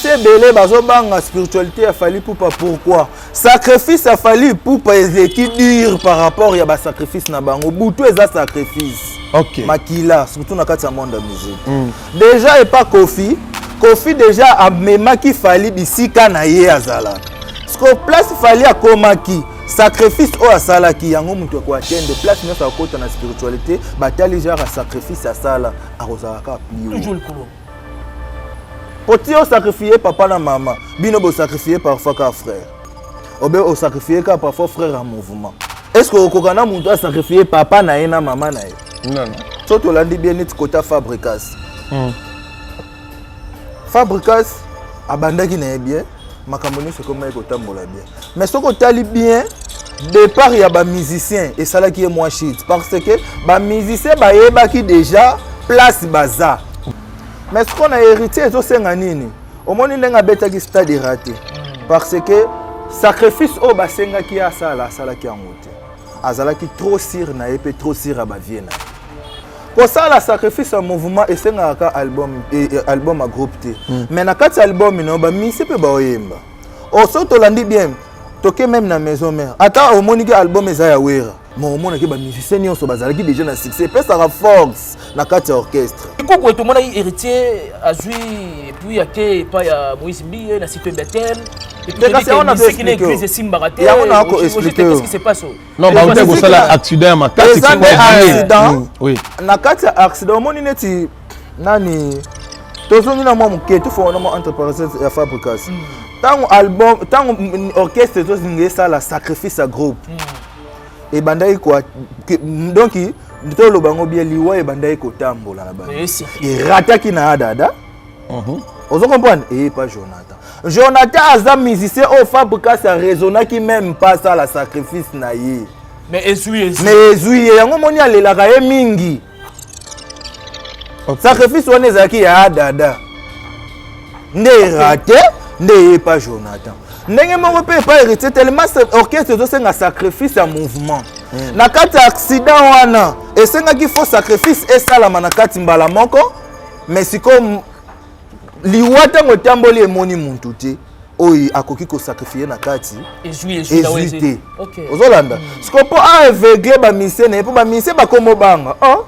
Bamusicien ebele bazobanga spiritualité ya Fally Ipupa. Pourquoi? Sacrifice ya Fally Ipupa eleki dur par rapport ya basacrifice na bango. Butu eza sacrifice. Makila, surtout na kati ya monde ya musique. Déjà epa Koffi, Koffi déjà amemaki Fally bisika na ye azalaka. Siko place Fally akomaki, sacrifice oyo asalaki yango, moto akoatteindre place nyonso akota na spiritualité, batali genre ya sacrifice asala, akozala kaka plus haut. Toujours likolo. Po ti osacrifie papa na mama, bino bosacrifie parfois kaka frère, obe osacrifie kaka parfois frère ya mouvement. Est ce que okoka na moto asacrifie papa na ye na mama na ye? Non, non. So tolandi bien, neti kota Fabregas. Fabregas abandaki na ye bien, makambo nyonso ekomaki kotambola bien, mais soki otali bien, départ ya bamusicien esalaki ye mwa shit, parce que bamusicien bayebaki déjà place baza. Mais sikoyo na Héritier ezosenga nini? Omoni ndenge abetaki stade raté, parce que sacrifice oyo basengaki ye asala, asalaki yango te. Azalaki trop sûr na ye mpe trop sûr ya bavie na ye. Kosala sacrifice ya mouvement esengaka ka album, album ya groupe te, mais na kati ya album no bamusicien mpe baoyemba. Soki tolandi bien, toke même na Maison Mère, ata omoniki album eza ya Wera, ma omonaki bamusicien nyonso bazalaki déjà na succès, epesaka force na kati ya orchestre. Koko, tomonaki Héritier azwi et puis ake epai ya Moïse Mbiye na site Betel. Te, kasi yango nazo Musique na expliquer. église esimbaka te. Yango na ko expliquer. Qu'est-ce qui se passe? Non, bauti kosala accident ya makasi. Eza nde accident. Oui. Na kati ya accident, omoni neti nani, tozongi na mwa moke, tofonga mwa entre parenthèse ya Fabregas. Ntango album, ntango orchestre ezozinga esala sacrifice ya groupe, ebandaki donc toloba yango bien, liwa ebandaki kotambola na bango. Erataki na Adada. Ozo comprendre? Eye pa Jonathan. Jonathan aza musicien oyo Fabregas araisonnaki même pas asala sacrifice na ye. Mais ezwi, ezwi. Mais ezwi ye. Yango moni alelaka ye mingi. Sacrifice wana ezalaki ya Adada nde erate, nde eye pa Jonathan. Ndenge moko mpe epa Héritier, tellement orchestre ezosenga sacrifice ya mouvement, na kati ya accident wana esengaki fo sacrifice esalama na kati mbala moko. Mais sikoyo liwa ntango etamboli, emoni muntu te oyo akoki kosacrifie na kati. Ezwi, ezwi. Ezwi te. Ozolanda sikoyo, mpo aaveugle bamusicien na ye, mpo bamusicien bakoma obanga, oh,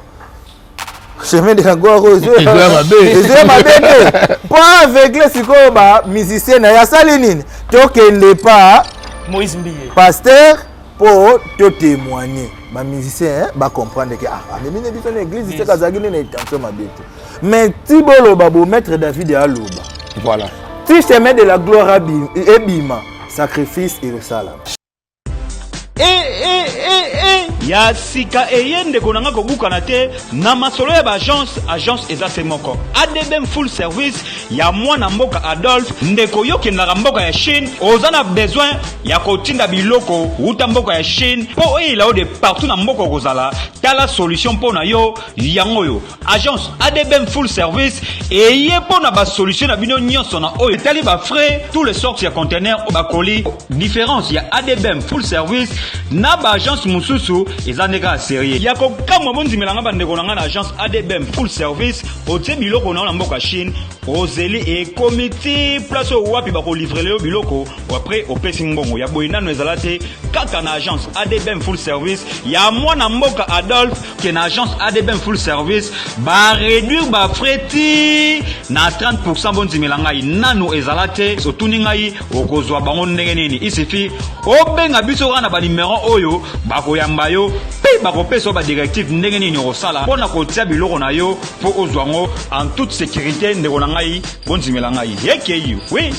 chemin de la gloire oyo Ezoya mabe. Ezoya mabe te. Mpo aveugle sikoyo bamusicien na ye, asali nini? Tokende pa Moïse Mbiye. Pasteur, mpo totémoigne, bamusicien bacomprendre ke ah, amemi ne biso na église te, kazalaki nde na intention mabe te. Mais ti boloba bo maître David aloba. Voilà. Ti chemin de la gloire ebima, sacrifice ekosalama. E, e, e, e. Ya sika eye, ndeko na nga, kobukana te na masolo ya baagence. Agence eza se moko, ADBM Full Service ya mwana mboka Adolphe. Ndeko, yo okendaka mboka ya Chine, oza na besoin ya kotinda biloko wuta mboka ya Chine mpo oyela yo de partout na mboka okozala, tala solution mpo na yo yango oyo. Agence ADBM Full Service eye mpo na basolution na bino nyonso na oyo etali bafrais, tous les sortes ya conteneur, bakoli. Différence ya ADBM Full Service na baagence mosusu eza nde kaka sérieux ya kokamwa. Bondimelanga, bandeko na ngai, na agence ADBM Full Service, otie biloko na yo na mboka Chine, ozeli, ekomi ti place oyo wapi bakolivrer yo biloko, après opesi mbongo. Ya boye nano ezala te, kaka na agence ADBM Full Service ya mwana mboka Adolphe. Ke na agence ADBM Full Service baréduire bafrais ti na 30. Bondimela ngai, nano ezala te. Otuni ngai, okozwa bango ndenge nini? Isifi obenga biso kaka na banimero oyo, bakoyamba yo mpe bakopesa yo badirective ndenge nini okosala mpo na kotia biloko na yo mpo ozwa yango en toute sécurité. Ndeko na ngai, bondimela ngai, ekei oui.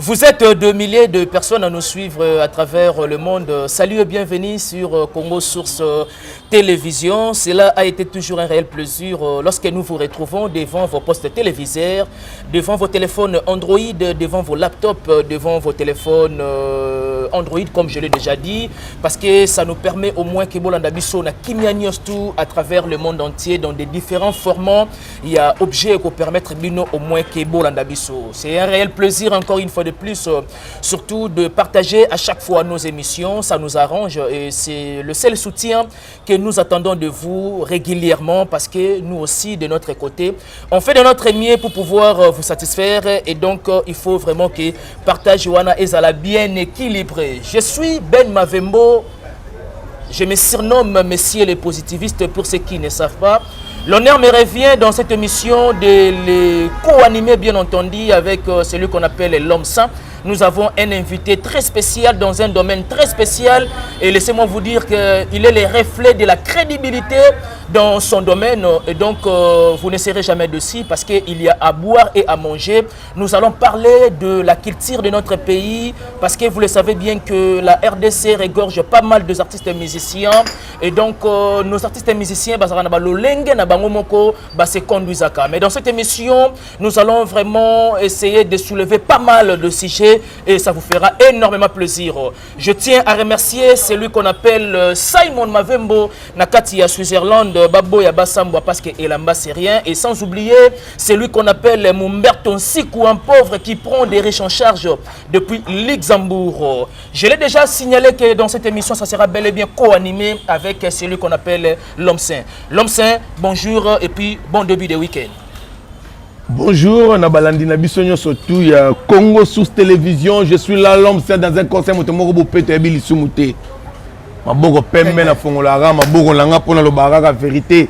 Vous êtes de milliers de personnes à nous suivre à travers le monde. Salut et bienvenue sur Congo Source Télévision. Cela a été toujours un réel plaisir lorsque nous vous retrouvons devant vos postes téléviseurs, devant vos téléphones Android, devant vos laptops, devant vos téléphones Android, comme je l'ai déjà dit, parce que ça nous permet au moins que bolanda biso na kimia tout à travers le monde entier dans des différents formats. Il y a objet pour permettre bino au moins que bolanda biso. C'est un réel plaisir encore une fois de plus, surtout de partager à chaque fois nos émissions. Ça nous arrange et c'est le seul soutien que nous attendons de vous régulièrement parce que nous aussi, de notre côté, on fait de notre mieux pour pouvoir vous satisfaire et donc il faut vraiment que partage wana ezala bien équilibré. Je suis Ben Mavembo, je me surnomme Monsieur le Positiviste pour ceux qui ne savent pas. L'honneur me revient dans cette émission de les co-animer, bien entendu, avec celui qu'on appelle l'homme saint. Nous avons un invité très spécial dans un domaine très spécial. Et laissez-moi vous dire qu'il est le reflet de la crédibilité dans son domaine. Et donc, vous ne serez jamais dessus parce qu'il y a à boire et à manger. Nous allons parler de la culture de notre pays parce que vous le savez bien que la RDC regorge pas mal d'artistes et musiciens. Et donc, nos artistes et musiciens, se conduisaka. Mais dans cette émission, nous allons vraiment essayer de soulever pas mal de sujets et ça vous fera énormément plaisir. Je tiens à remercier celui qu'on appelle Simon Mavembo na kati ya Switzerland, Babo ya Basambwa parce que elamba c'est rien, et sans oublier celui qu'on appelle Mumberto Nsiku, un pauvre qui prend des riches en charge depuis Luxembourg. Je l'ai déjà signalé que dans cette émission, ça sera bel et bien co-animé avec celui qu'on appelle l'homme saint. L'homme saint, bonjour et puis bon début de week-end. Bonjour, na balandi na biso nyonso tout ya Congo Source Télévision. Je suis là, l'homme saint, dans un conseil moto moko bopeto yebi lisumu te. Maboko pembe na fongolaka maboko na nga mpona lobaka kaka vérité.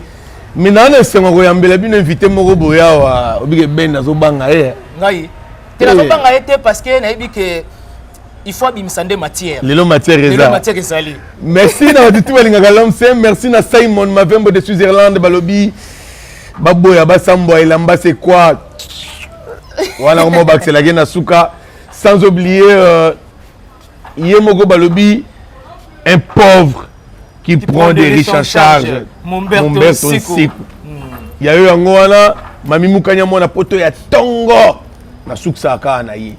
Mais na wana esengo koyambela bino invité moko boye awa obike ben nazobanga ye. Ngai te, nazobanga ye te parce que nayebi ke il faut abimisa nde matière. Lelo matière lelo eza. Matière ezali. Merci na bato tu balingaka l'homme saint. Merci na Simon Mavembo de Switzerland. Balobi baboya basambwa elamba, c'est quoi wana komo bakiselaki na suka. Sans oublier ye moko balobi un pauvre qui prend des riches en charge, Mumberto Mumberto Nsiku. Nsiku. Ya yo yango wana mami mukanya mwana poto ya ntongo nasukisaka kaka na ye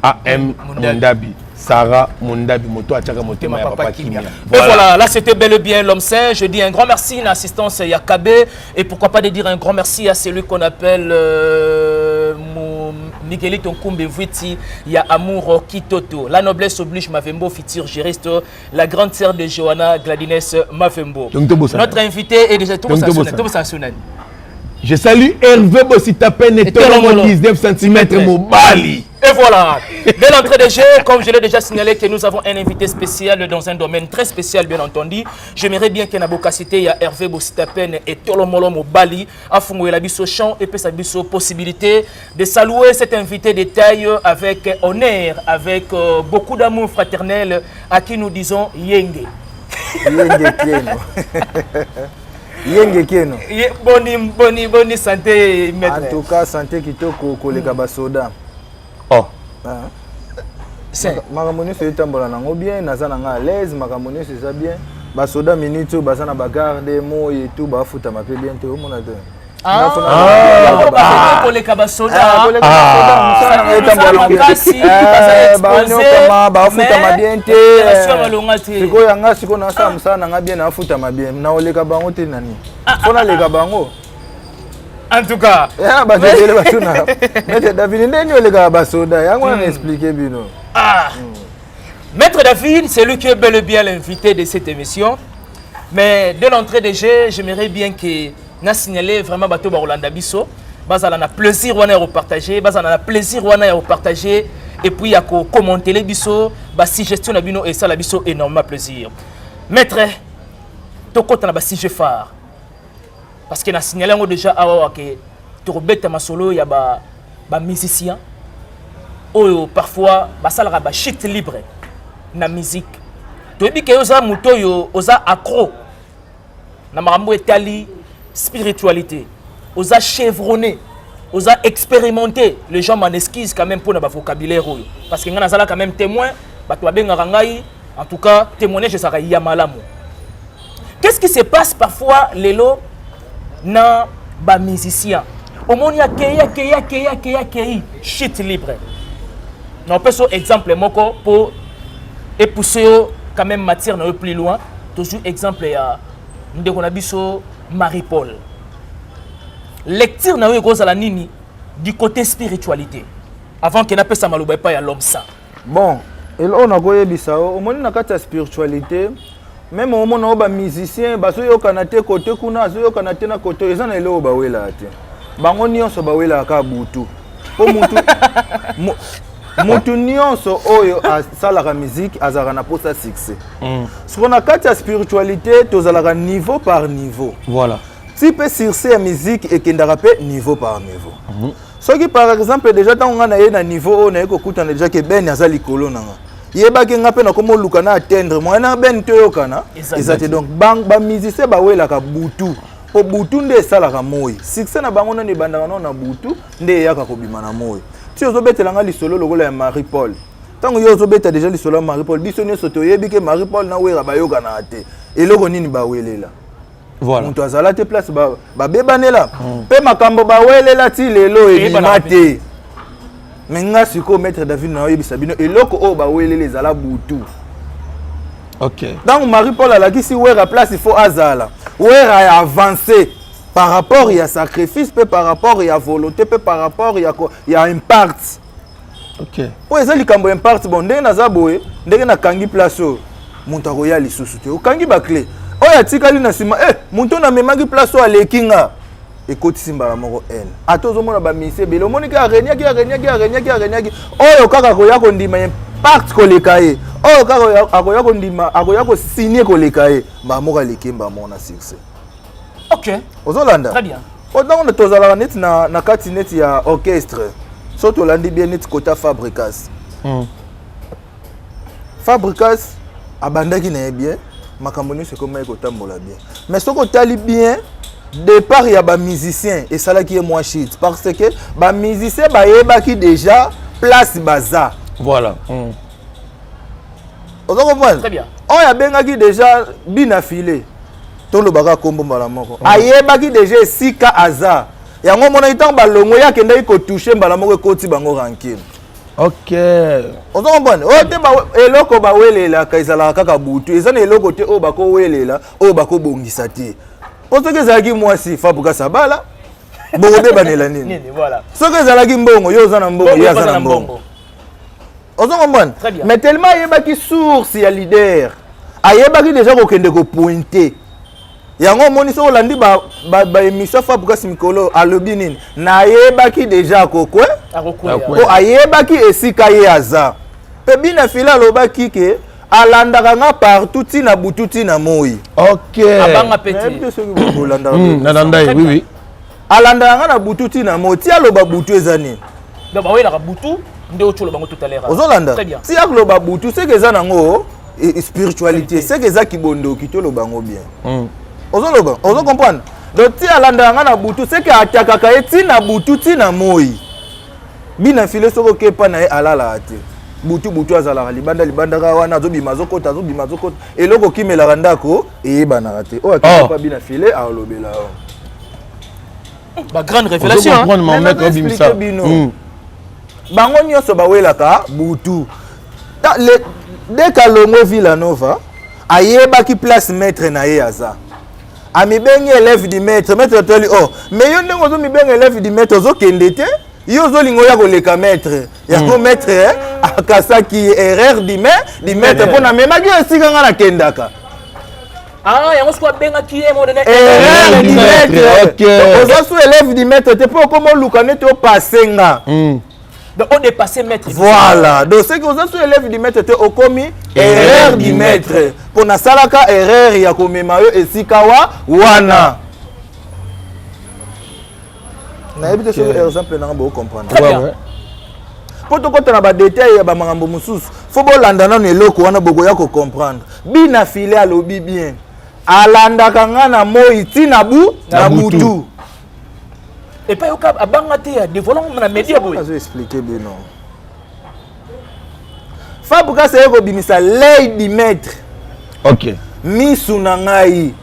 am Mundabi. Mundabi Sarah Mundabi, moto atiaka motema ya papa Kimia. Et voilà, là c'était bel et bien l'homme saint. Je dis un grand merci à l'assistance Yakabe et pourquoi pas de dire un grand merci à celui qu'on appelle Miguelito Nkumbe Vwiti, il y a Amour Kitoto. La noblesse oblige Mavembo, futur juriste, la grande sœur de Johanna Gladines Mavembo. Donc, Tobo Notre invité est déjà Donc, Tobo Tobo Sansunan. Je salue Hervé Bositapen et Tolomo Tolomolo. 19 cm Mobali. Et voilà, dès l'entrée de jeu, comme je l'ai déjà signalé, que nous avons un invité spécial dans un domaine très spécial, bien entendu. J'aimerais bien qu'il y ait cité, il y a Hervé Bositapen et Tolomolo Mobali, afungolela biso champ et puis biso possibilité de saluer cet invité de taille avec honneur, avec beaucoup d'amour fraternel, à qui nous disons Yenge. Yenge kieno, yenge kieno. Boni, boni, boni santé, En maître? tout cas santé kitoko koleka basoda. Oh. Ah. Saint. Makambo nyonso etambola nango bien, naza na nga à l'aise, makambo nyonso eza bien. Basoda minute oyo baza na bagarde moi et tout, bafutama mpe bien te, omona te. Ah, Ah. koleka basoda. Ah, koleka basoda, mosala nango etambola bien. Makasi, Eh, baza exposé, banyokama bafutama mais bien te. rémunération balonga te. Sikoyo yanga sikoyo nasala mosala na nga bien, nafutama bien, naoleka bango te nani fo naleka bango. En tout cas, Ya bato ebele batunaka maître David ndeni olekaka basoda, yango wana na expliquer bino. Ah. Maître David, c'est lui qui est bel et bien l'invité de cette émission. Mais dès l'entrée de jeu, j'aimerais bien que na signalé vraiment bato bazolanda biso, bazala na plaisir wana ya partager, bazala na plaisir wana ya partager et puis ya ko commenter les biso, ba suggestion na bino et ça la biso énormément plaisir. Maître, tokota na ba sujet phare. Parce que na signalé yango déjà awa ke tokobeta masolo ya ba musicien oyo parfois basalaka ba chute libre na musique. Toyebi ke oza moto oyo oza accro na makambo etali spiritualité, oza chevronné. Oza expérimenté, les gens m'en excuse quand même pour na vocabulaire oyo. Parce que nga nazala quand même témoin, bato babengaka ngai, en tout cas témoignage ezalaka ya malamu. Qu'est-ce qui se passe parfois lelo na ba musicien? Omoni akei akei akei akei akei chute libre. Na opesa yo exemple moko po epousse yo quand même matière na yo plus loin. Tozwi exemple ya ndeko na biso Marie-Paul. Lecture na yo ekozala nini du côté spiritualité avant que napesa maloba epai ya l'homme saint? Bon, eloko nakoyebisa yo, omoni na kati ya spiritualité, même omona oyo bamusicien bazoyokana te kote kuna, azoyokana te na kote, eza na eloko bawelaka te. Bango nyonso bawelaka kaka butu, mpo mutu mutu nyonso oyo asalaka musique azalaka na posa succès. Siko na kati ya spiritualité tozalaka niveau par niveau. Voilà. Ti mpe succès ya musique ekendaka mpe niveau par niveau. Soki par exemple déjà ntango ngai naye na niveau oyo, naye kokutana déjà ke Ben aza likolo na nga, yebaki nga mpe nakoma oluka na atteindre moyen na Ben, toyokana eza te. Donc bamusicien bawelaka butu, mpo butu nde esalaka moi. Succès na bango nano ebandaka nano na butu, nde eyaka kobima na moi. Ti ozobetela nga lisolo lokola ya Marie Paul, ntango yo ozobeta déjà lisolo ya Marie Paul, biso nyonso toyebi ke Marie Paul na Wera bayokanaka te. Eloko nini bawelela? Voilà. Moto azala te place babebanela mpe makambo bawelela ti lelo ebima te. Me nga sikoyo, maître David, na oyebisa bino eloko oyo bawelela ezala butu. Ntango Marie Paul alakisi Wera place il faut azala, Wera ya avancé par rapport ya sacrifice mpe par rapport ya volonté mpe par rapport ya impact. Mpo eza likambo ya impact. Bon, ndenge naza boye, ndenge nakangi place oyo, moto akoya lisusu te. Okangi baclé oyo atikali na nsima, moto oyo namemaki place oyo aleki nga, ekotisi mbala moko haine. Ata ozomona bamisi ebele, omoni ke aregnaki, aregnaki, aregnaki, aregnaki, oyo kaka akoya kondima impact koleka ye, oyo kaka akoya kondima, akoya kosigne koleka ye, mbala moko aleki mbala moko na succès. Ozolanda? Très bien. Po ntango tozalaka neti na kati neti ya orchestre, so tolandi bien neti kota Fabricas. Fabricas abandaki na ye bien, makambo nyonso ekomaki kotambola bien. Mais soki otali bien, départ ya bamusicien esalaki ye mwa shit, parce que bamusicien bayebaki déjà place baza. Voilà. Oza comprendre? Très bien. Oyo abengaki déjà bina file, tolobaka kombo mbala moko, ayebaki déjà esika aza. Yango omonaki ntango balongo, ye akendaki kotouche mbala moko, ekoti bango rancune. Oza comprendre? Oyo te eloko bawelelaka ezalaka kaka butu. Eza na eloko te oyo bakowelela oyo bakobongisa te. Mpo soki ezalaki mwasi, Fabricas abala, bokobebanela nini? Nini, voilà. Soki ezalaki mbongo, yo oza na mbongo, ye aza na mbongo. Oza comprendre? Très bien. Mais tellement ayebaki source ya leader, ayebaki déjà kokende kopointe yango. Omoni, soki olandi baémission Fabricas mikolo, alobi nini? Nayebaki déjà akokwe. Akokwea. Akokwea. Po ayebaki esika ye aza. Mpe bina file alobaki ke alandaka nga partout, ntina butu, ntina moi. Abanga pe Nayebi te. te soki bolandaka. Nalanda ye, oui. Alandaka nga na butu, ntina moi. Ti aloba butu eza nini? Donc bawelaka butu nde otoloba bango tout à l'heure. Ozolanda? Très bien. Ti akoloba butu, seke eza nango spiritualité, seke eza kibondoki, toloba yango bien. Ozoloba, ozo comprendre? Donc ti alandaka nga na butu, seke atakaka ye ti na butu, ti na moi. Bina file, soki okepa na ye, alalaka te butu. Butu azalaka libanda, libanda kaka wana, azobima, azokota, azobima, azokota. Eloko okimelaka ndako eyebanaka te. Oyo akepa bina file alobela yo. Ba grande révélation, hein. Comprendre, Mais mon maître nazo obimisa. expliquer bino. Bango nyonso bawelaka butu. Dès kalongwe Villanova, ayebaki place maître na ye aza. Amibengi élève du maître. Maître atali: «Oh, mais yo ndenge ozomibenga élève du maître, ozokende te, yo ozolinga oya koleka maître.» Yango maître akasaki erreur du maître, mpo namemaki yo esika nga nakendaka. Ah, yango sikoyo abengaki ye mo Erreur du du maître, maître. Oza su élève du maître te, mpo okoma oluka neti opase nga. Donc on dépassé maître. Voilà. Donc c'est que oza su élève du maître te, okomi erreur du maître, mpo nasalaka erreur ya komema yo esika wa wana. Nayebi te soki exemple nanga bocomprendre. Très bien. Ouais. Mpo tokɔta na badetail ya bamakambo mosusu, fo bolanda nano eloko wana, bokoya kocomprendre. Bina file alobi bien, alandaka nga na moi ntina bu na butu. Butu. Epai yoka abanga te ya dévoilant na média boye. Azo expliquer bino. Fabregas aye kobimisa l'œil du maître. Ok. Misu na ngai.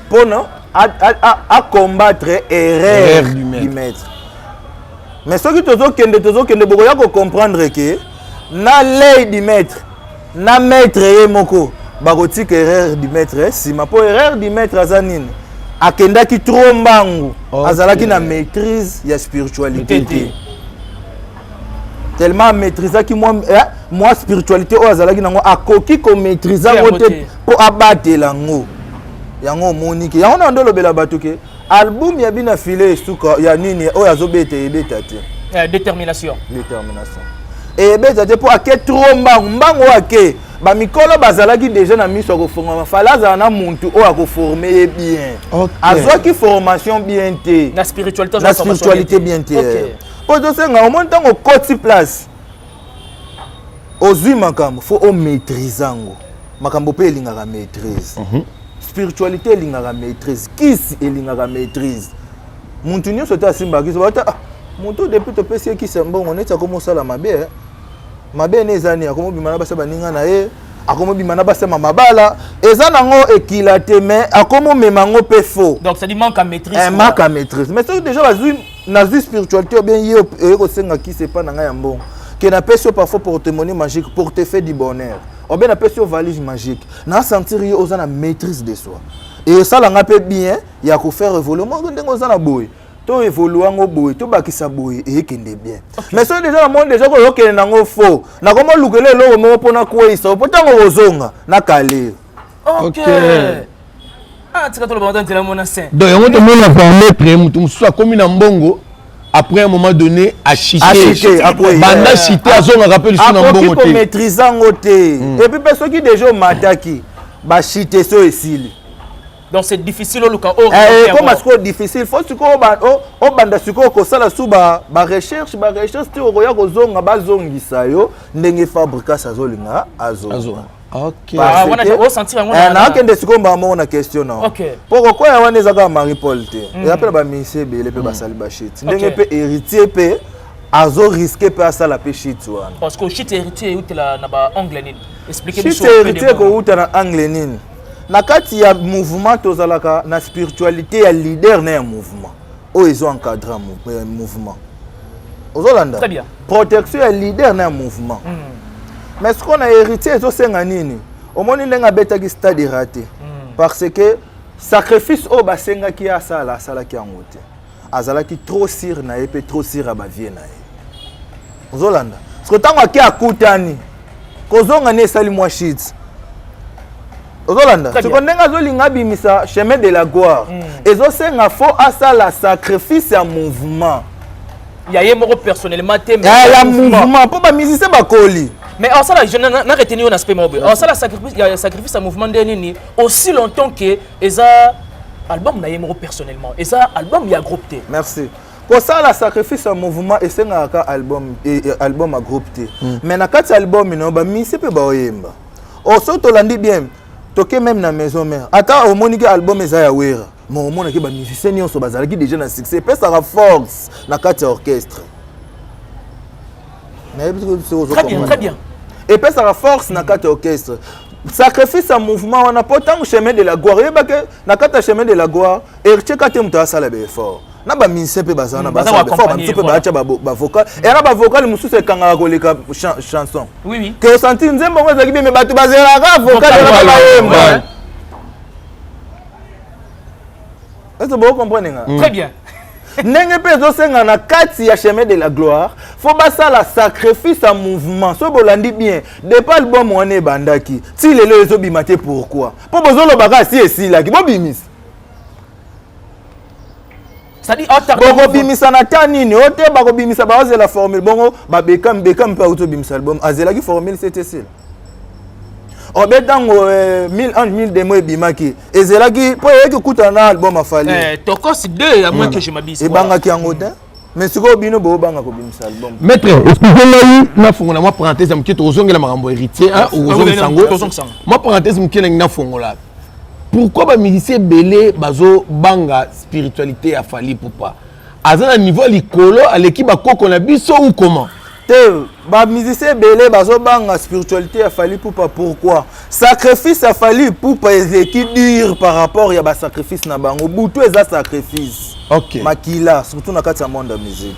Mpona a combattre erreur du maître. Du maître. Mais soki tozokende tozokende, bokoya kocomprendre ke na l'œil du maître na maître ye moko bakotika erreur du maître nsima, mpo erreur du maître aza nini? Akendaki trop mbangu. Azalaki na maîtrise ya spiritualité te. Tellement amaîtrisaki mwa, mwa spiritualité oyo azalaki nango, akoki komaîtrise yango te mpo abatela yango. Yango omoni ke yango na ndo olobela bato ke album ya bina file esuka ya nini oyo azobeta ebeta te. Détermination. Détermination eyebeta te mpo ake trop mbangu. Mbangu oyo ake, bamikolo bazalaki déjà na miso ya kofongama. Fala azala na muntu oyo akoforme ye bien. Azwaki formation bien te. Na spiritualité. Na spiritualité bien te. Mpo tosenga, omoni, ntango okoti place, ozwi makambo, faut omaîtrise yango. Makambo mpe elingaka maîtrise. Spiritualité elingaka maîtrise, kisi elingaka maîtrise. Muntu nyonso te asimbaka kisi. Bata, ah, motu depuis topesi ye kisi ya mbongo, neti akomosala mabe, eh. Mabe ne eza nini? Akomobima na basi ya baninga na ye, akomobima na basi ya mabala, eza nango ekila te, mais akomomema yango mpe faux. Donc c'est du manque à maîtrise. Un manque à maîtrise. Mais soki déjà bazwi, nazwi spiritualité ou bien ye oye kosenga kisi epa na ngai ya mbongo, ke napesi yo parfois porte-monnaie magique, portefeuille du bonheur, ou bien napesi yo valise magique, nasentir yo oza na maîtrise de soi, esalanga mpe bien ya kofaire évoluer moko ndenge oza na boye, to évolue yango boye, tobakisa boye, eyekende bien. Mais soki déjà namoni déjà koyo okende nango faux, nakomolukela eloko moko mpona kweyisa, po ntango kozonga nakale. Ok. Ah, tika toloba ata nzela mona saint. Donc yango tomona permettre moto mosusu akomi na mbongo, après un moment donné achite. Achite, akwei. Banda chite, azongaka mpe lisusu na akoki mbongo te. Komaîtrise yango te. Et puis mpe soki déjà omataki, bachite so esili. Donc c'est difficile oluka oyo. Ekoma sikoyo difficile. Faut sikoyo obanda sikoyo kosala su barecherche, barecherche ti okoya kozonga, bazongisa yo ndenge Fabregas azolinga azonga. Azonga, ok. Ah, wana osentir yango Nakende sikoyo mbala moko na question na mpo kokwaya wana eza kaka Marie Paul te, eza mpe na bamusicien ebele mpe basali bashit, ndenge mpe Héritier mpe azorisque mpe asala mpe shit wana. Parce que shit Héritier eutela na ba angle nini? Expliquez biso. Shit Héritier ekouta na angle nini? Na kati ya mouvement tozalaka na spiritualité ya leader na ya mouvement oyo ezo encadre mouvement. Ozolanda protection ya leader na ya mouvement. Mais sikoyo na Héritier ezosenga nini? Omoni ndenge abetaki stade raté, parce que sacrifice oyo basengaki ye asala, asalaki yango te. Azalaki trop sûr na ye mpe trop sûr ya bavie na ye. Ozolanda, parce que ntango ake akutani kozonga ne esali mwa shit. Ozolanda siko ndenge azolinga abimisa Chemin de la gloire, ezosenga faut asala sacrifice ya mouvement. Ya ye moko personnellement te. Ya mouvement, mpo bamusicien bakoli. Mais osala, je na retenir un aspect moko boye, osala sacrifice ya sacrifice ya mouvement nde nini? Aussi longtemps que eza album na ye moko personnellement, eza album ya groupe te. Merci. Kosala sacrifice ya mouvement esengaka ka album, album ya groupe te. Mais na kati ya album ino, bamusicien mpe baoyemba. O soki tolandi bien, toke même na Maison Mère, ata omoniki album eza ya Wera, mais omonaki bamusicien nyonso bazalaki déjà na succès, epesaka force na kati ya orchestre. Nayebi. Très bien, très bien. Epesaka force na kati ya orchestre, sacrifice ya mouvement wana, mpo ntango Chemin de la gloire, oyebake na kati ya Chemin de la gloire, Héritier ka te moto asala baeffort, na bamusicien mpe baza na basala baeffort, bamisusu mpe baatya bavocal, eya na bavocal mosusu ekangaka koleka chanson. Ke osanti nzembo yango ezalaki bien, mais bato bazelaka vocal wana bayemba. Est-ce que bocomprendre nga? Très bien. Ndenge mpe ezosenga na kati ya Chemin de la gloire, faut basala sacrifice ya mouvement. So bolandi bien, depuis album wana ebandaki ti lelo ezobima te. Pourquoi? Mpo bozolobaka si esilaki, bobimisa. Bokobimisa na ta nini? O te, bakobimisa, baozela formule. Bongo babekam bekam mpe auti obimisa album, azelaki formule ctc obe. Ntango mille ange mille démo ebimaki, ezelaki mpo eyaki kokutana na album afali. Tokos 2, à moins que je m'abuse. Ebangaki yango te, mais sikoyo bino boobanga kobimisa album. Maître, explique ngai, nafongola mwa parenthèse ya moke, tokozongela makambo Héritier, okozongisa yango. Mwa parenthèse moke nangi nafongola. Pourquoi bamusicien ebele bazobanga spiritualité ya Fally Ipupa? Aza na niveau ya likolo, aleki bakoko na biso ou comment? Te, bamusicien ebele bazobanga spiritualité ya Fally Ipupa. Pourquoi? Sacrifice ya Fally Ipupa ezeki dur par rapport ya basacrifice na bango. Butu eza sacrifice. Makila, surtout na kati ya monde ya musique.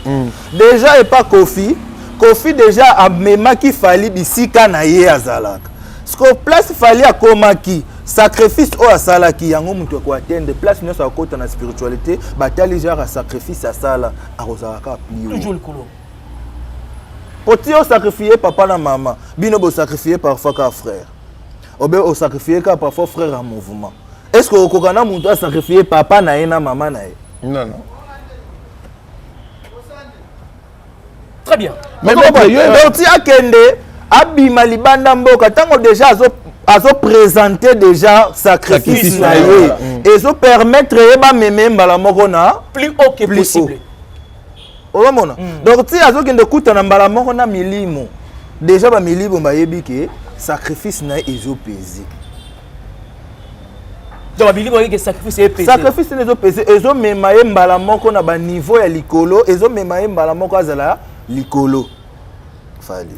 Déjà epa Koffi, Koffi déjà amemaki Fally bisika na ye azalaka. Siko place Fally akomaki, sacrifice oyo asalaki yango, moto akoatteindre place nyonso akota na spiritualité, batali genre ya sacrifice asala, akozala kaka plus haut. Toujours likolo. Po ti osacrifie papa na mama, bino bosacrifie parfois kaka frère, obe osacrifie kaka parfois frère ya mouvement. Est ce que okoka na moto asacrifie papa na ye na mama na ye? Non, non. Très bien. Mais maître, Donc ti akende abima libanda mboka, ntango déjà azoprésente déjà sacrifice sacrifice na na ye, ye, voilà. ezopermettre ye bameme mbala moko na plus haut que plus possible. Ozomona, donc ti azokende kutana mbala moko na milimo, déjà bamilimo bayebi ke sacrifice na ye ezopese. Donc babiliki oyebi ke sacrifice epese. Sacrifice nde ezopese, ezomema ye mbala moko na baniveau ya likolo, ezomema ye mbala moko azala likolo, Fally.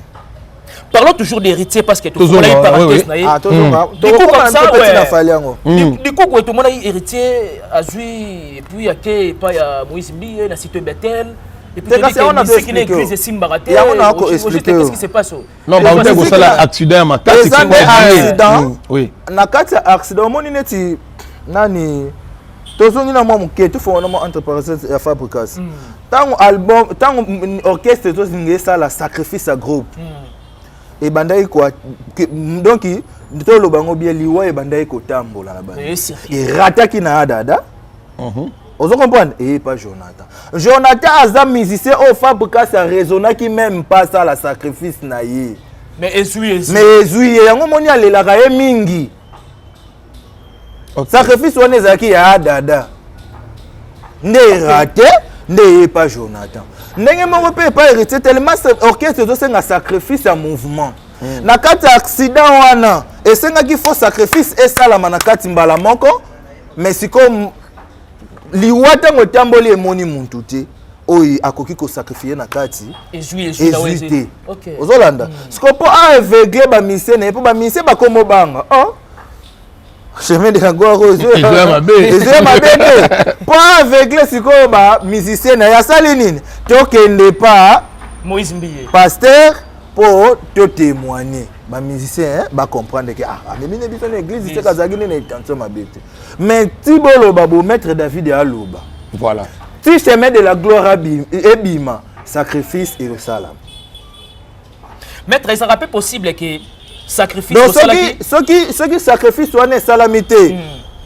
Parlons toujours d'héritier parce que Toujours, tomonaki parenthèse oui. na ye. Ah, tozonga. Du coup, comme ça, Tokokoma ouais. na Fally yango. Du coup boye tomonaki héritier azwi et puis ake epai ya Moïse Mbiye na cité Betel et puis Te, kasi yango na musique na expliquer église yo. esimbaka te. Yango na ko Au juste, expliquer qu'est-ce yo. qui se passe? Non, Mais bauti musique kosala accident ya makasi. Eza nde accident. Oui. Na kati ya accident, omoni neti nani, tozongi na mwa moke, tofonga na mwa entre parenthèse ya Fabricas. Ntango album, ntango orchestre ezozinga esala sacrifice ya groupe, ebandaki donc toloba yango bien, liwa ebandaki kotambola na bandi. Erataki na adada. Ozo comprendre? Eye pa Jonathan. Jonathan aza musicien oyo Fabricas araisonnaki même pas asala sacrifice na ye. Mais ezwi, ezwi. Mais ezwi ye. Yango moni alelaka ye mingi. Sacrifice wana ezalaki ya adada nde erate, nde eye pa Jonathan. Ndenge moko mpe epa héritier, tellement orchestre ezosenga sacrifice ya mouvement. Na kati ya accident wana, esengaki fo sacrifice esalama na kati mbala moko. Mais sikoyo liwa, ntango etamboli, emoni muntu te oyo akoki kosacrifie na kati. Ezwi, ezwi na Ezwi te. Ozolanda, sikoyo mpo aaveugle bamusicien na ye, mpo bamusicien bakoma obanga, oh, chemin de la gloire oyo Ezoya mabe. Ezoya mabe te. Mpo aveugle sikoyo bamusicien na ye, asali nini? Tokende pa Moïse Mbiye. Pasteur, mpo totémoigne, bamusicien bacomprendre ke ah, amemi ne biso na église te, azalaki nde na intention mabe te. Mais ti boloba bo maître David aloba. Voilà. Ti chemin de la gloire ebima, sacrifice ezosalama. Maître, ezalaka mpe possible ke sacrifice Donc osalaki soki sacrifice wana esalami te,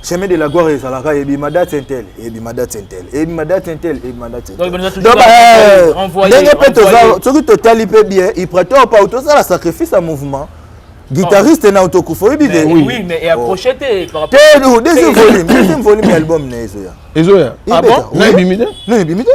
chemin de la gloire ezalaka ebima date un tel, ebima date un tel, ebima date un tel, ebima date un Donc, tel. ebima toujours Donc, renvoyer, ndenge mpe toza, renvoyer. soki totali mpe bien, iprator pa tosala sacrifice ya mouvement, guitariste na otokufa, oyebi te. Oui, mais et accroché te par rapport Te, deuxième volume, deuxième volume ya album na ezoya. Ezoya. Ah bon? Na ebimi te. Non, ebimi te.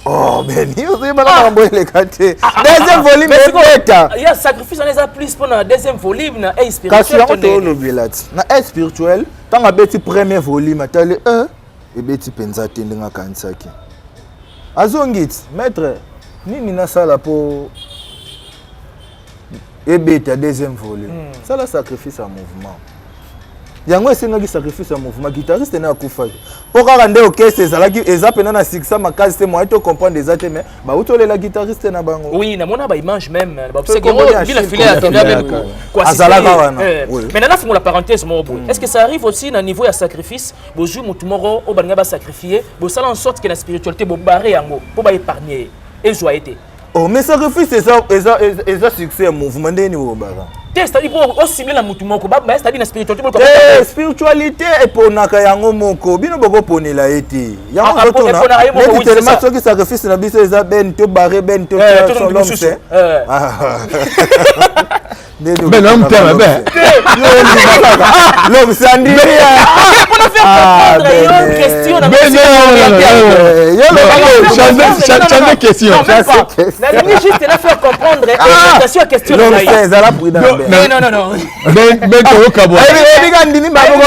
Oh, beni ozoyebana makambo eleka te. Deuxième volume Mais sikoyo, ebeta. ya sacrifice wana eza plus mpona deuxième volume na air Kasi spirituel yango to ndenge? tolobela ti na air spirituel. Ntango abeti premier volume, atali 1 ebeti mpenza te ndenge akanisaki, azongi ti maître: nini nasala mpo ebeta deuxième volume? Sala sacrifice ya mouvement. Yango esengaki sacrifice ya mouvement, guitariste ne akufaki mpo kaka nde orchestre ezalaki eza mpena na succès makasi te. Moyen to comprendre eza te, mais bauti olela guitariste na bango. Oui, namona baimage même. Kombo ya Bila Achille filet akenda Kombo. même koassister. Azalaka wana, oui. Mais nana fungola parenthèse moko boye: est ce que ça arrive aussi na niveau ya sacrifice, bozwi motu moko oyo balinga basacrifie, bosala en sorte ke na spiritualité bobare yango mpo baépargne ye, ezwa ye te? Oh, mais sacrifice eza succès ya mouvement, ndeni obaka. Te, c'est-à-dire mpo ocible na motu moko, c'est-à-dire na spiritualité Te, spiritualité eponaka yango moko, bino bokoponela ye te. Yango Ah, ah, eponaka ye moko, neti oui, c'est tellement ça. soki sacrifice na biso eza ben, to bare ben, to To motu mosusu. Ben, na motema, ben. L'homme sandiri. Mpona faire Ah, comprendre yo ben, question. question na Changer question. Nalingi juste na faire comprendre orientation ya question na ngai. Ezala prudent. Non, non, non, non. Ben ben toyoka bwa. Ebika ndimi bango.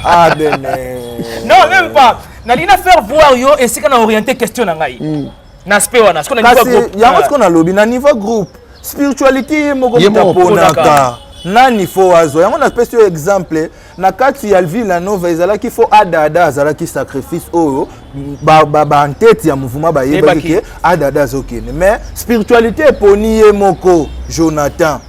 Ah ben. Non, même pas. Nalingi na faire voir yo esika na orienter question na ngai. Na aspect wana, sikoyo na niveau groupe. Yango sikoyo nalobi na niveau groupe. Spiritualité ye moko moto aponaka. Nani fo azwa yango? Napesi yo exemple, na kati ya Villa Nova ezalaki fo Adada azalaki sacrifice oyo bantete ya mouvement bayebaki ke Adada azokende, mais spiritualité eponi ye moko Jonathan.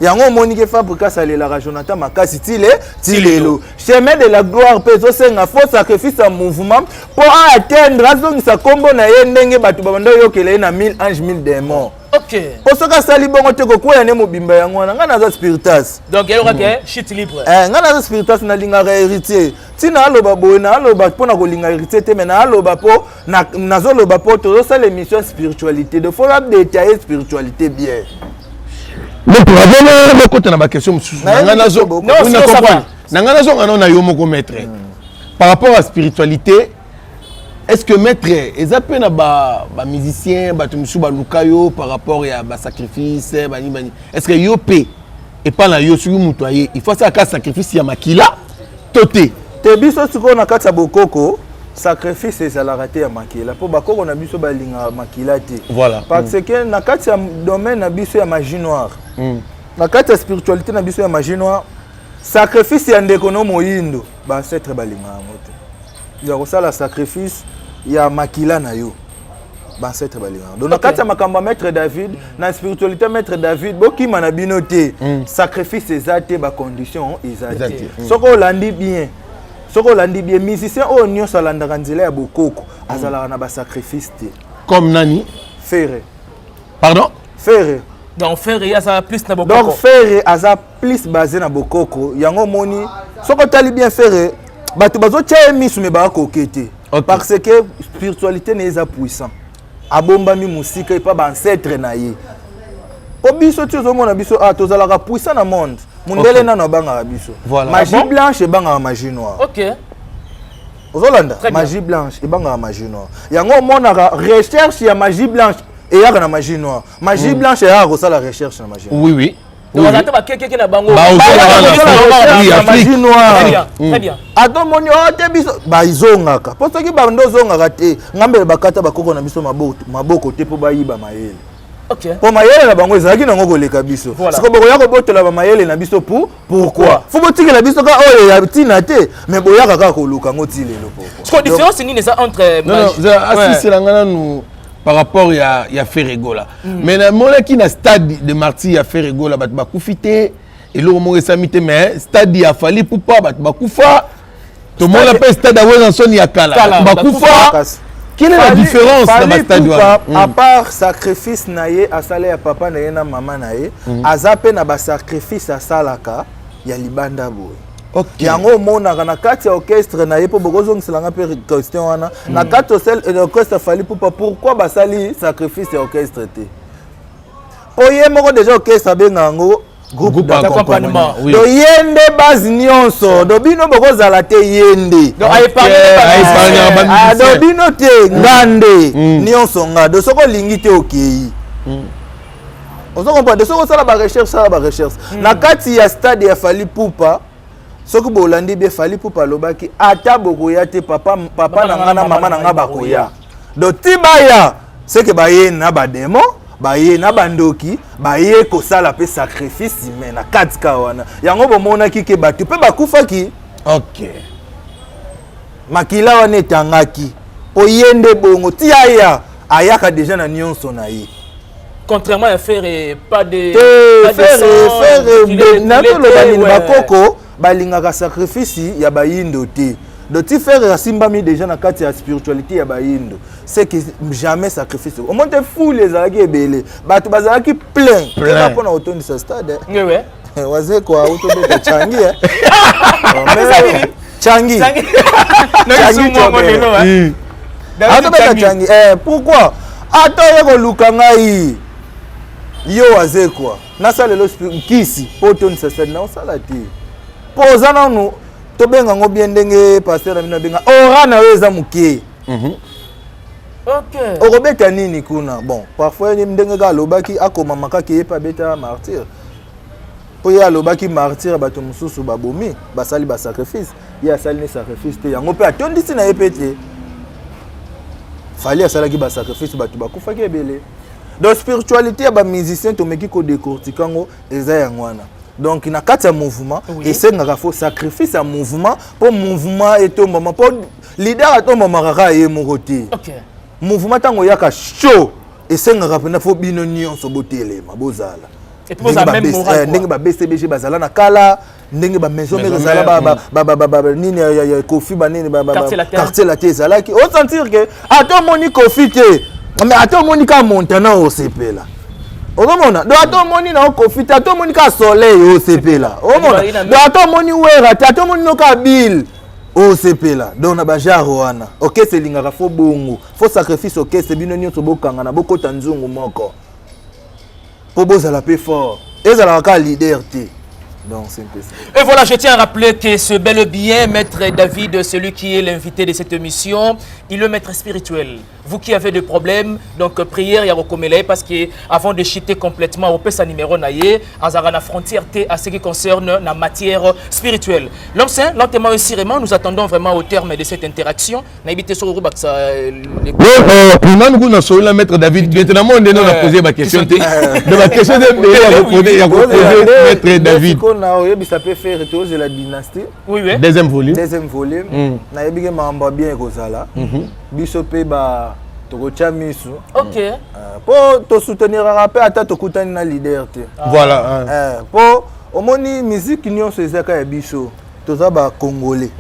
Yango omoni ke Fabrikas alelaka Jonathan makasi tile ti lelo. Chemin de la gloire mpe ezosenga fo sacrifice ya mouvement mpo aatteindre, azongisa nkombo na ye ndenge bato babanda oyokela ye na 1000 ange 1000 démon. Po soki asali bongo te, kokwea nde mobimba. Yango wana ngai naza spiritas. Donc elokake chute libre. Ngai naza spiritas, nalingaka Héritier. Ntina aloba boye, naaloba mpo na kolinga Héritier te, mais naaloba mpo nazoloba mpo tozosala émission spiritualité, de faut adétailler spiritualité bien. Maître, avant lokota na baquestion mosusu, na ngai nazonga nao na yo moko, maître, par rapport à spiritualité. Est-ce que, maître, eza mpe na bamusicien, bato mosusu baluka yo par rapport ya basacrifice bani bani? Est ce que yo mpe, epa na yo, soki moto aye, il faut asalaka sacrifice ya makila to te? Te, biso sikoyo na kati ya bokoko, sacrifice ezalaka te ya makila, mpo bakoko na biso balingaka makila te. Parce que na kati ya domaine na biso ya magie noire, na kati ya spiritualité na biso ya magie noire, sacrifice ya ndeko no moyindo, baancêtre balingaka yango te. Ya kosala sacrifice ya makila na yo, baancêtre balingaka. Donc na kati ya makambo ya maître David, na spiritualité maître David, bokima na bino te, sacrifice eza te, bacondition eza te. Soki olandi bien, soki olandi bien, musicien oyo nyonso alandaka nzela ya bokoko azalaka na basacrifice te. Comme nani? Ferre. Pardon? Ferre. Donc Ferre aza plus na bokoko. Donc Ferre aza plus basé na bokoko. Yango omoni, soki otali bien, Ferre, bato bazotia ye misu me bakoke te, parce que spiritualité na ye eza puissant, abombami mosika epa baancêtre na ye. Po biso ti ozomona biso, ah, tozalaka puissant na monde. Mondele nano abangaka biso. Magie Ah bon? blanche ebangaka magie noire. Ozolanda? Très bien. Magie blanche ebangaka magie noire. Yango omonaka recherche ya magie blanche eyaka na magie noire, magie blanche eyaka kosala recherche na magie noire. Donc baza te bakekeke na bango. Oui, na Afrique. magie noire. Très bien, très bien. Ata omoni o te, biso bazongaka, mpo soki bando ozongaka te, ngambele bakata bakoko na biso maboko te mpo bayiba mayele, mpo mayele na bango ezalaki nango koleka biso. Siko bokoya kobotola bamayele na biso pour pourquoi? Fo botikela biso ka oyo ya ntina te, mais boyaka kaka koluka yango ti lelo. Pourquoi? Siko différence nini eza entre Non, non, asisela nga nanu par rapport ya Ferre Gola. Mais namonaki na stade de Martyr ya Ferre Gola, bato bakufi te, eloko moko esami te, mais stade ya Fally Ipupa, bato bakufa. Tomona mpe stade ya Werrason ya kala, Kala, bato bakufa. Kasi. Quelle est la différence na Fally bastade Ipupa, wana? À part sacrifice na ye asala ya papa na ye na mama na ye, aza mpe na basacrifice asalaka ya libanda boye. Yango omonaka na kati ya orchestre na ye, mpo bokozongiselanga mpe question wana, na kati ya orchestre Fally Ipupa, pourquoi basali sacrifice ya orchestre te? Mpo ye moko déjà orchestre abenga yango groupe Groupe d'accompagnement. d'accompagnement, oui. Donc ye nde base nyonso, donc bino bokozala te, ye nde. Donc aépargne aépargne ba Ah, musicien. donc bino te, nga nde nyonso nga. Donc soki olingi te, okei. Ozo comprendre? Soki osala barecherche, osala barecherche na kati ya stade ya Fally Ipupa, soki bolandi bien, Fally Ipupa alobaki: ata bokoya te, papa, papa na nga na mama na nga bakoya. Donc ti baya seke baye na bademo, baye na bandoki, baye kosala mpe sacrifice humain na kati ka wana. Yango bomonaki ke bato mpe bakufaki. Makila wana etangaki mpo ye nde bongo ti aya, ayaka déjà na nyonso na ye. Contrairement à Ferre, pas de te. Pas de sang, Ferre, makila natoloba te, nini? Bakoko balingaka sacrifice ya bayindo te. Donc ti Ferre asimbami déjà na kati ya spiritualité ya bayindo, c'est que jamais sacrifice. Omoni te foule ezalaki ebele, bato bazalaki plein. Plein. Mpona kotondisa stade. Oui. Wazekwa autobeta changi. Eza nini? Changi. Changi. Changi. Lelo, hein. Atobeta changi. Pourquoi ata oye koluka ngai, yo Wazekwa, nasala lelo nkisi mpo otondisa stade, na osala te, mpo oza nanu Tobenga yango bien ndenge pasteur na bino abenga ora na yo eza moke. Okobeta nini kuna? Bon, parfois ndenge kaka alobaki, akomama kaka ye mpe abeta Martyr, mpo ye alobaki Martyr, bato mosusu babomi, basali basacrifice, ye asali ne sacrifice te, yango mpe atondisi na ye mpe te. Fally asalaki basacrifice, bato bakufaki ebele. Donc spiritualité ya bamusicien, tomeki kodécortiquer yango, eza yango wana. Donc na kati ya mouvement, esengaka faut sacrifice ya mouvement mpo mouvement etombama, mpo leader atombamaka kaka ye moko te. Mouvement ntango oyaka chaud, esengaka mpena faut bino nyonso botelema, bozala Et puis bozala même moral, quoi. Ndenge ba BCBG bazala na kala, ndenge ba Maison Mère Maison ezala, Mère, nini ya Kofi, banini, Quartier Latin. Quartier Latin ezalaki, osentir ke ata omoni Kofi te, mais ata omoni kaka Montana, osepela. Ozomona? Donc ata omoni na Kofi te, ata omoni kaka Soleil, osepela. Omona? Donc ata omoni Wera te, ata omoni no kaka Bill, osepela. Donc na bagenre wana, orchestre elingaka faut bongo, faut sacrifice. Orchestre, bino nyonso bokangana, bokota nzungu moko mpo bozala mpe fort. Ezalaka kaka leader te. Donc c'est un peu ça. Et voilà, je tiens à rappeler que ce bel et bien Maître David, celui qui est l'invité de cette émission, il est le maître spirituel. Vous qui avez des problèmes, donc prière ya kokomela, parce que avant de chuter complètement, on peut sa numéro na ye, azara na frontière te à ce qui concerne la matière spirituelle. L'homme saint, lentement et sûrement, nous attendons vraiment au terme de cette interaction. Nayebi te soko baksa nanu kuna solola, maître David. Maintenant mo nde na poser ba question te, de ba question te ebele ya koposer maître David. Na oyebisa mpe Ferre, tozela Dynastie. Deuxième volume. Deuxième volume. Nayebi ke makambo ya bien ekozala. Biso mpe ba tokotya misu mpo tosouteniraka mpe ata tokutani na leader te. Mpo omoni, musique nyonso ezaka ya biso, toza bacongolais.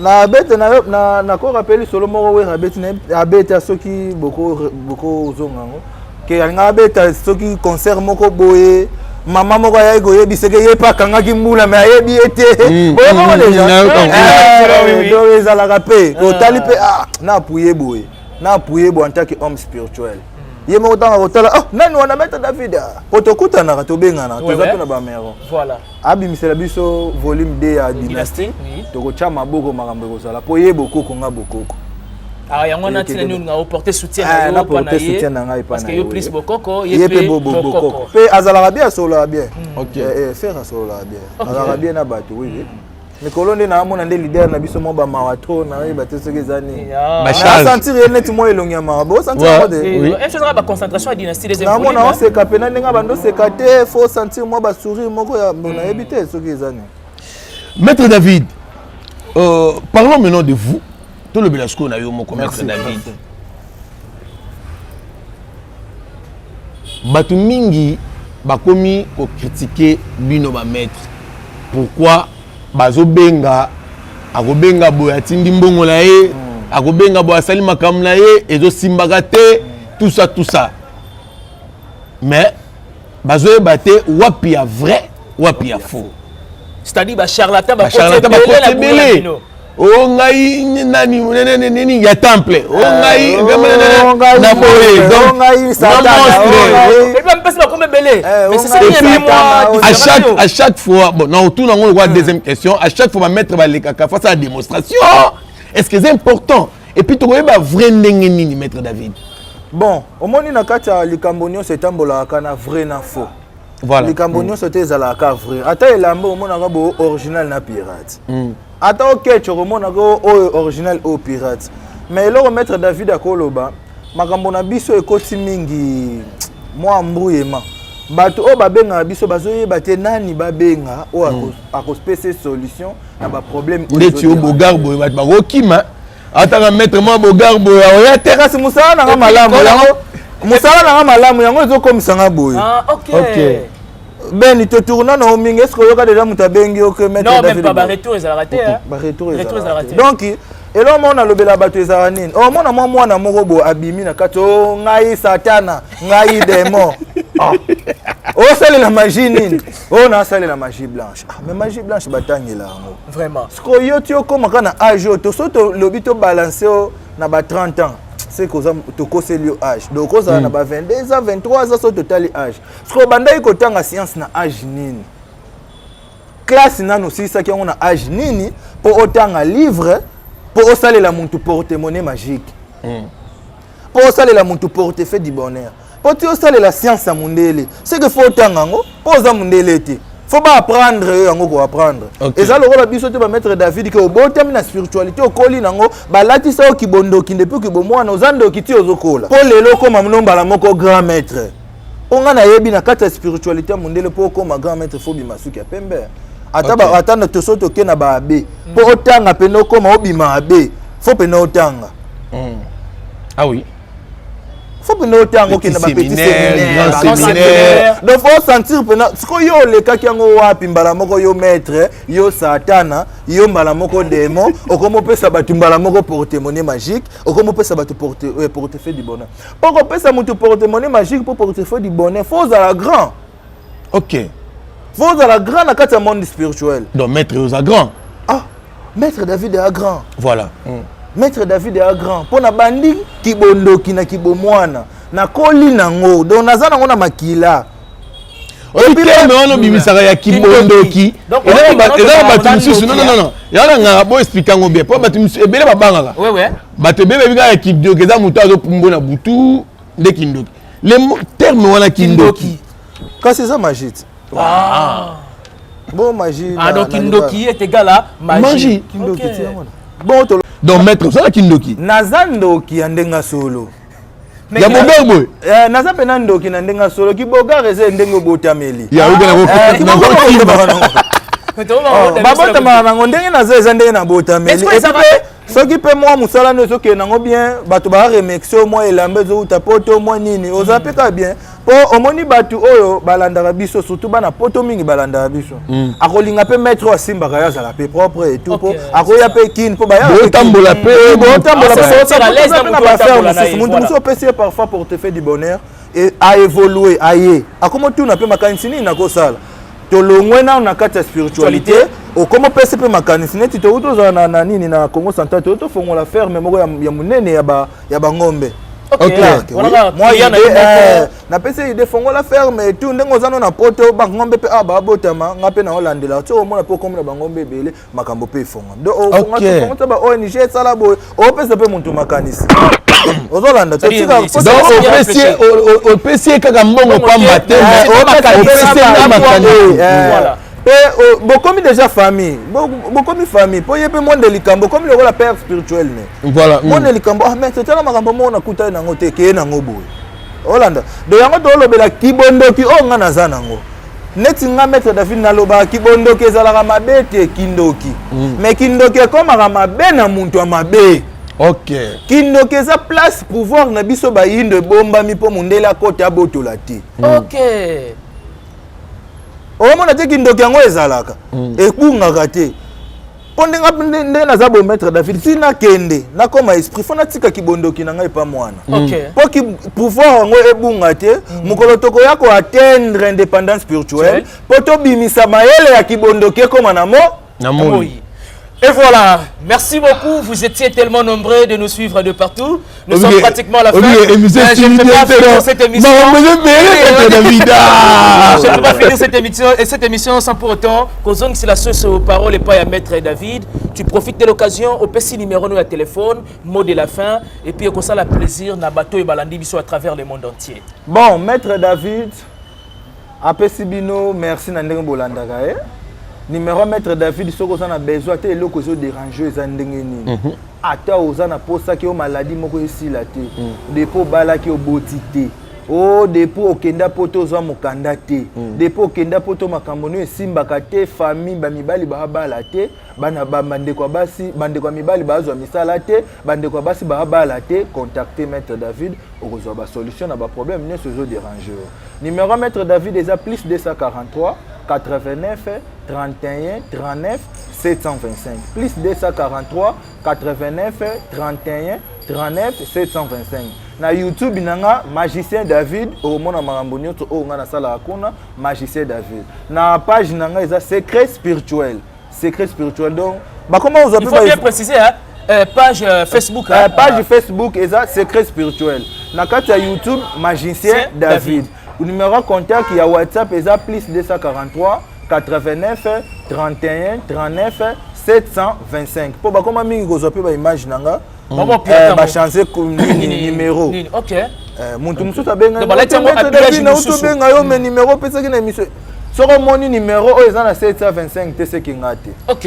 Na bete nakorappeler lisolo moko Wera abeti, abeta soki bokozonga yango ke alinga abeta soki concert moko boye, mama moko ayaki koyebisa ke ye mpe akangaki mbula, me ayebi ye te. Boyebako déjà. Donc ezalaka mpe otali mpe na appuye boye, na appuye boye en tant que homme spirituel. Ye moko ntango akotala, oh, nani wana? Maître David, po tokutanaka, tobenganaka, toza mpe na bamero. Abimisela biso volume 2 ya Dynastie, tokotya maboko, makambo ekozala mpo ye bokoko, nga bokoko. Ah, yango wana ntina nini nga oporte soutien na yo? Naporte soutien na ngai. Parce que yo plus bokoko, ye mpe bokoko mpe azalaka bien, asololaka bien. Ferre asololaka bien, azalaka bien na bato. Oui, mikolo nde naamona nde leader na biso mwa bamawa trop, nayeba te soki eza nini. Nasentir ye neti mwa elongi ya mawa, bosentir yango te? Baconcentration ya Dynastie. Naamona oseka pena ndenge bando oseka te, faut sentir mwa basourire moko ya bo, nayebi te soki eza nini. Maître David, parlons maintenant de vous. Tolobela sikoyo na yo moko, maître David. Bato mingi bakomi kocritiquer bino bamaître. Pourquoi bazobenga, akobenga boye, atindi mbongo na ye, akobenga boye, asali makambo na ye, ezosimbaka te, tout ça, tout ça, mais bazoyeba te wapi ya vrai, wapi ya faux. C'est-à-dire bacharlatan. Bacharlatan bakoti ebele. O ngai nani nini ya temple, o ngai na boye, donc mpesi bakoma ebele. À chaque fois, bon, na otuna yango lokwa deuxième question, à chaque fois bamaître balekaka face à la démonstration, est-ce que c'est important? Et puis tokoyeba vrai ndenge nini, maître David? Bon, omoni, na kati ya likambo nyonso etambolaka na vrai na faux. Likambo nyonso te ezalaka vrai. Ata elamba, omonaka bo original na pirate. Ata oketch, okomonaka oyo original, oyo pirate. Mais eloko maître David akoloba, makambo na biso ekoti mingi mwa mbuyema. Bato oyo babengaka biso bazoyeba te nani babenga oyo akopesa solution na baproblème. Ndeti oyo bogar boye, bato bakokima, ataka maître mwa bogar boye, aoya te. Kasi mosala nanga malamu, yango mosala nanga malamu, yango ezokomisanga boye. Beni totourna na yo mingi, est ce que oyoka déjà moto abengi yo ke maître? Baretour ezalaka te. Baretour ezalaka te. Donc eloko moko nalobela bato ezalaka nini? Omona mwa mwana moko boye abimi na kati: o ngai satana, ngai démon. Osalela magie nini? Oyo nasalela magie blanche. Ah, mais magie blanche batangela yango. Vraiment. Sikoyo yo ti okomaka na age oyo, toso tolobi tobalance o na ba 30 ans, c'est koza tokoseli yo age. Donc ozala na ba 22 ans, 23 ans, so totali age. Sikoyo obandaki kotanga science na age nini? Classe nanu osilisaki yango na age nini mpo otanga livre mpo osalela mutu porte-monnaie magique, mpo osalela mutu portefeuille du bonheur, mpo ti osalela science ya mundele? C'est que faut otanga yango mpo oza mundele te, faut baapprendre yo yango, koapprendre. Eza lokola biso te, bamaître David, ke obotami na spiritualité, okoli nango, balatisa yo kibondoki depuis kibomwana, oza ndoki ti ozokola, mpo lelo okóma mno mbala moko grand maître. Mpo ngai nayebi na kati ya spiritualité ya mondele, mpo okóma grand maître, faut obima suki ya pembe. Ata ata na toso toke na baabe, mpo otanga pene okóma obima abe, faut pene otanga. Ah oui. Faut pene otanga, okende Petit bapetit séminaire, séminaire, grand ba- séminaire. Donc faut sentir pena sikoyo yo olekaki yango wapi? Mbala moko yo maître, yo satana, yo mbala moko démon, okomi opesa bato mbala moko porte-monnaie magique, okomi opesa bato portefeuille du bonheur. Mpo kopesa moto porte-monnaie magique, mpo portefeuille du bonheur, faut ozala grand. Faut ozala grand na kati ya monde spirituel. Donc maître oza grand. Ah, maître David eya grand. Voilà. Maître David eya grand mpo na bandi kibondoki na kibomwana, nakoli nango, donc naza nango na makila. Oyo terme wana obimisaka ya kibondoki, Donc, eza na bato oza mosusu. Non, non, non, yango na ngaka bo explique yango bien, mpo bato mosusu ebele babangaka. Bato ebele bayebi kaka ya kindoki eza moto azopumbo na butu nde kindoki. Le terme wana kindoki. Kasi eza magie te. Bon, magie. Ah, donc kindoki est égal à magie. Magie. Kindoki ti yango wana. Bon, to Donc maître, ozala kindoki? Naza ndoki ya ndenge solo. Ya bogar boye? Eh, naza mpena ndoki na ndenge solo. Kibogar eza ndenge obotameli. Ya oke. Eh, kibogar na babotamaka nango. Babotamaka nango ndenge naza, eza ndenge nabotameli. Mais Et puis mpe soki mpe mwa mosala no ezokende nango bien, bato baremercie, mwa elamba ezowuta poto, mwa nini, oza mpe kaka bien, mpo omoni bato oyo balandaka biso, surtout bana poto mingi balandaka biso, akolinga mpe maître oyo asimbaka ye azala mpe propre et tout, mpo akoya mpe kine, mpo baya. Botambola mpe. Botambola. Ah, se sentir à l'aise na mpe na moto baaffaire otambola na mosusu. ye, Moto voilà. mosusu opesi ye parfois portefeuille du bonheur e aévolue, aye akoma otuna mpe makanisi nini nakosala. Tolongwe nano na kati ya spiritualité, okoma opesi mpe makanisi neti touti ozala na nini, na Congo Central, touti tofongola ferme moko ya monene ya bangombe. Clark, Wana oui. kaka Moi, client na idée, ye moko. Napesi ye idée, fongola ferme et tout, ndenge oza no na poto, bangombe mpe awa babotama, nga mpe naolandela ti omona mpe okomi na bangombe ebele, makambo mpe efonga. Donc ofonga ba ONG, esala boye, opesa mpe moto makanisi, ozolanda. C'est-à-dire, Totika. c'est Donc ça, bien opesi ye réfléchi. opesi ye kaka mbongo Mbongo pamba te, te, mais mais opesi ye na makanisi. Voilà. Mpe bokomi déjà famille, bokomi famille, mpo ye mpe monde likambo okomi lokola père spirituel ne. Monde likambo, ah maître, tala makambo moko nakutani nango te, keye nango boye, olanda. Donc yango toolobela kibondoki oyo nga naza nango. Neti nga maître David nalobaka, kibondoki ezalaka mabe te, kindoki, mais kindoki ekomaka mabe na muntu ya mabe. Kindoki eza place pouvoir na biso bayindo ebombami, mpo mondele akota abotola te. Omona te, kindoki yango ezalaka, ebungaka te, mpo ndenge ndenge naza boye, maître David, ti nakende nakóma esprit, faut natika kibondoki na ngai epa mwana, mpo ki pouvoir yango ebunga te. Mokolo tokoya koatteindre indépendance spirituelle, mpo tobimisa mayele ya kibondoki ekóma na mo Na moi. Oui. Et voilà, merci beaucoup. Vous étiez tellement nombreux de nous suivre de partout. Nous sommes pratiquement à la fin. Mais je ne peux pas finir cette émission. Je ne peux pas finir cette émission, et cette émission sans pour autant qu'aux zones c'est la sauce aux paroles et pas à maître David. Tu profites de l'occasion, au petit numéro de téléphone, mot de la fin, et puis comme ça la plaisir na bato et balandi biso à travers le monde entier. Bon, maître David apesi bino merci na ndenge bolandaka ye. Numéro maître David, soki oza na besoin te, eloko ezoderange, eza ndenge nini, ata oza na posaki yo maladie moko esila te, depuis obalaki oboti te, o depuis okenda poto ozwa mokanda te, depuis okenda poto makambo no esimbaka te, famille bamibali baabala te, bana bandeko ya basi, bandeko ya mibali bazwa misala te, bandeko ya basi baabala te, contacte maître David, okozwa basolution na baproblème nyonso ezoderange yo. Numéro maître David eza plus 243 89 31 39 725, plus 243 89 31 39 725. Na YouTube na nga, Magicien David, okomona makambo nyonso oyo nga nasalaka kuna. Magicien David, na page na nga eza Secret Spirituel, Secret Spirituel. Donc bakoma ozwa. Il faut bien préciser, hein? Page Facebook. Hein? Page Facebook eza Secret Spirituel, na kati ya YouTube Magicien David. David. Numéro contact ya WhatsApp eza plus 243. 89 31 39 725 mpo bakoma mingi kozwa mpe baimage na nga. Bachange numéro. Motu mosusu abengaobenga yo, me numéro opesaki na émission, soki omoni numéro oyo eza na 725 te, seki nga te. Ok.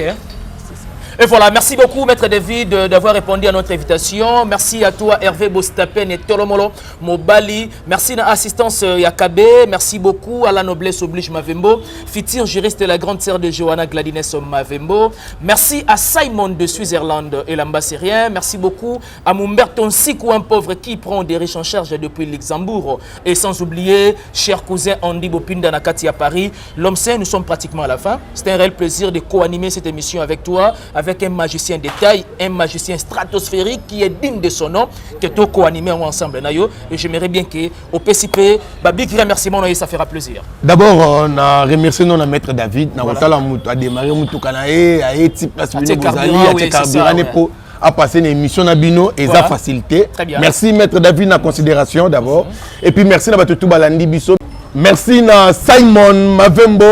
Et voilà, merci beaucoup Maître David d'avoir répondu à notre invitation. Merci à toi Hervé Bostapen et Tolomolo Mobali. Merci à l'assistance Yakabe. Merci beaucoup à la noblesse oblige Mavembo. Futur juriste et la grande sœur de Johanna Gladines Mavembo. Merci à Simon de Switzerland et l'ambassadeur. Merci beaucoup à Mumberto Nsikou, un pauvre qui prend des riches en charge depuis Luxembourg. Et sans oublier, cher cousin Andy Bopinda Nakati à Paris. L'homme saint, nous sommes pratiquement à la fin. C'est un réel plaisir de co-animer cette émission avec toi, avec un magicien de taille, un magicien stratosphérique qui est digne de son nom, que tu co-animer ensemble. Nayo. Et j'aimerais bien que au PCP, bah, big remerciement, ça fera plaisir. D'abord, on a remercié notre maître David, na kotala mutu a démarré mutu kana ye aye ti place bino bozali, atie carburant po a passer une émission na bino et ça facilité. Merci maître David na considération d'abord. Et puis merci na bato tout balandi biso. Merci na Simon Mavembo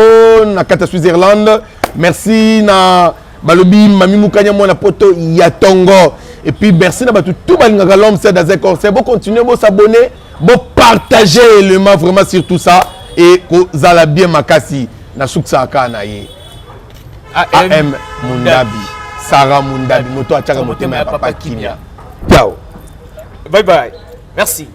na kata Switzerland. Merci na balobi Mami Mukanya mwana poto ya tongo. Et puis merci na bato tout balingaka l'homme c'est dans un corps. Bon, continuer bo s'abonner, bo partager élément vraiment sur tout ça et kozala bien makasi na suksa na ye. AM Mundabi, Sarah Mundabi, moto atiaka motema ya papa kimia. Ciao. Bye bye. Merci.